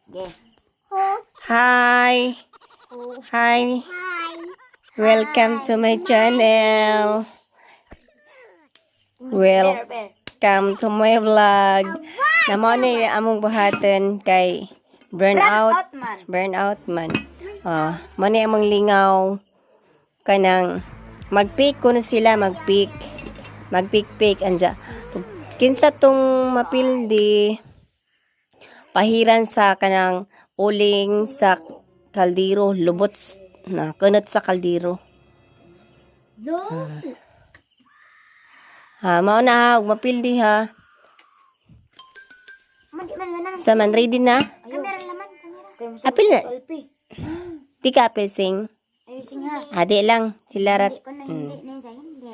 Okay. Hi. Hi. Welcome to my channel. Welcome to my vlog. Namo ni among buhaton kay burnout, Out man. Burnout man. Oh, mo ni among lingaw kanang magpick kuno sila magpick. Magpick-pick anja. Kinsa tong mapildi pahiran sa kanang uling sa kaldero, lubot na kunot sa kaldero. No. Ha, mao na ha, ug mapildi ha. Man, di man ganan. Sa man ready na? Kamera laman, kamera. Apil na. Alpi. Di ka apil sing. Ayusin ha. Adi lang sila rat. Hindi ko na hindi na yun sa'yo, hindi.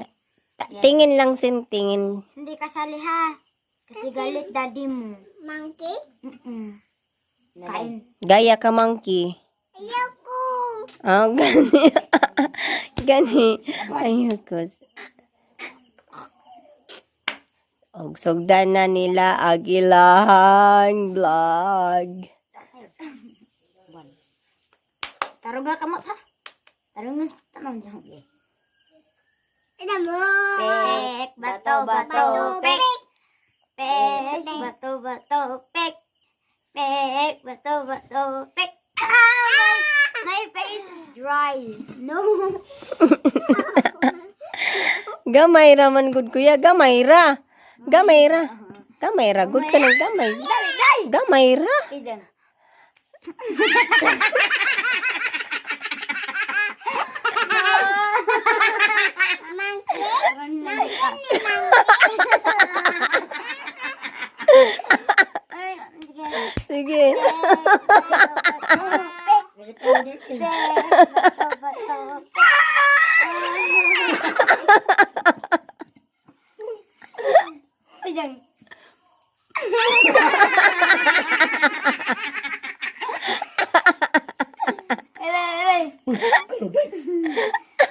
Tingin lang sin tingin. Hindi kasali ha. Kasi galit daddy mo. Monkey? Mm. Kain. Gaya ka monkey. Ayoko. Oh, gani. Gani. Ayoko. Og sugdan na nila ang ilang vlog. Tarong nga kamot ha. Tarong nga tanong dyan. Pek, bato, bato, pek. Pek, bato, bato, pek. Pek, bato, bato, pek. Ah, my face is dry. No. Gamay ra man gud kuya, gamay ra. Gamay ra. Gamay ra gud ka ng gamay. Dali, dali. Gamay ra. Pidan. Sige.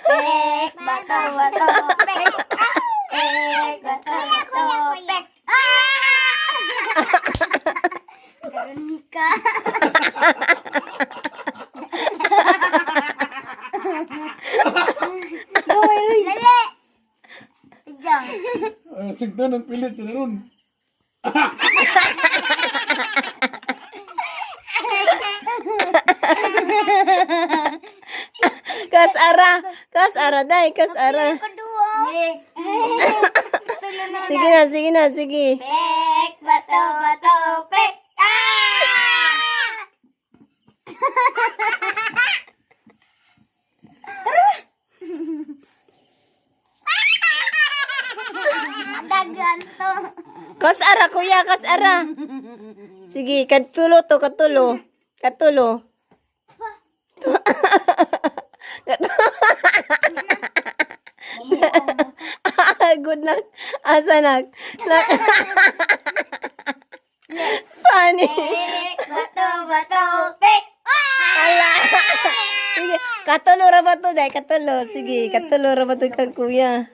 Pek, bato, bato, pek. Pek, bato, bato, pek. Ah! Karoon ka. Dali! Diyan. Ang sigdan ang pilit na ron. Kas ara. Kas ara dai, kas ara. Kadua. Sige na, sige na, sige. Pek, bato, bato, pek. Ah! Dagan to. Kas ara kuya, kas ara. Sige, katulo to, katulo. Katulo. Good luck. Asa nak? Nak. Funny. Pek, bato, bato, pek. Ala. Sige, katulo ra ba to dai? Katulo. Sige, katulo ra ba to kang kuya?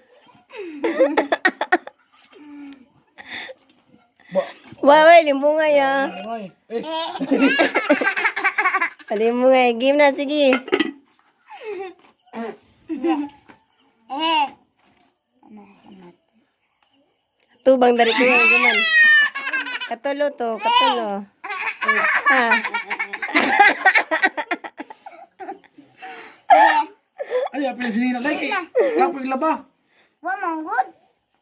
Ba, Waway, limbungay ah. ay. Eh, Limbungay. Game na, sige. Eh. Tubang dari kuya, guman. Katulo to, katulo. Ah. ay, apil sinina. Dai, kay. Kapoy laba. Wa manggod.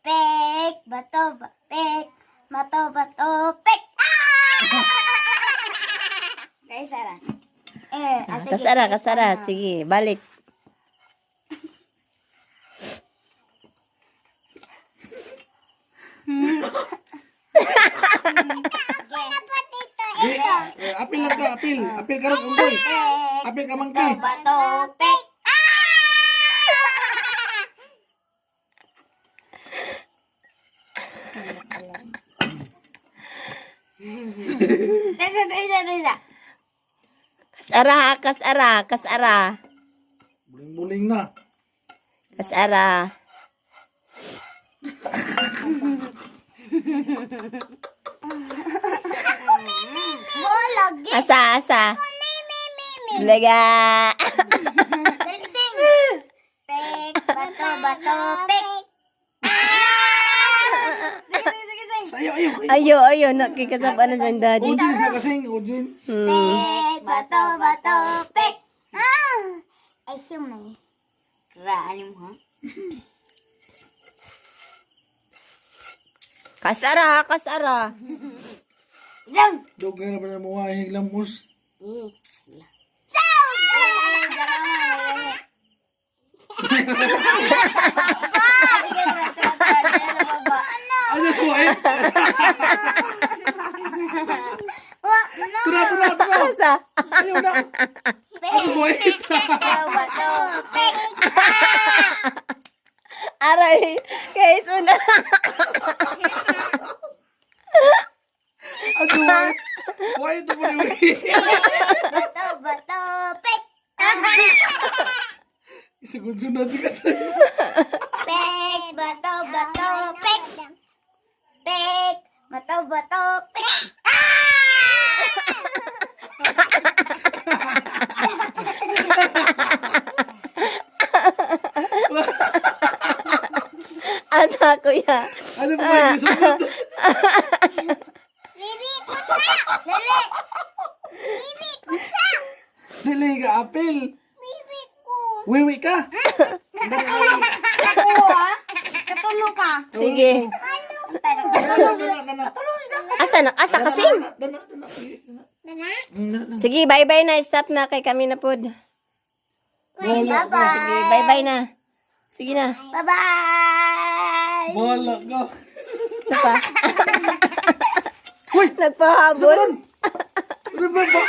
Pek, bato, pek. Bato, bato, pek. Ah! Dahil Sarah. Eh, ah, sige. Kasara, kasara. Sige, balik. Di, eh, apil lang ka, apil. Apil ka ron, unggoy. Apil ka mangkay. Bato, pek. Ah! Teka, teka, teka. Kasara, kasara, kasara. Buling-buling na. Kasara. Bola. Lagi. Asa, asa. Laga. Dali, sing. Pek, bato, bato, pek. Sige, sige, sige. Ayo, ayo. Ayo, ayo. Nakikasab na sa daddy. Audience na kasing, audience. Pek, bato, bato, pek. Ah! Ay, sumay. Kraan mo, ha? Kasara, ha, kasara. Jang! Dog na naman ang mga higlamos. Eh. Ano suwait? Tuna, tuna, tuna. Asa? Ayaw na. Ano suwait? Aray. Kay suna. Ano suwait? Why ito mo ni Isagod sunod ka. Pek, bato, bato, pek. Pek, bato, bato, pek. Asa, kuya. Ano ba yung sunod? Bibi, kusa! Dali! Bibi, kusa! Dili ka, apel. Bibi ko. Wiwi ka. Katulo ha? Katulo ka. Sige. Asa na? Asa kasing? Sige, bye-bye na. Stop na kay kami na pod. Wala ka. Sige, bye-bye na. Sige na. Bye-bye! Wala ka. Isa pa. Uy! Nagpahabol. Ano ba ba?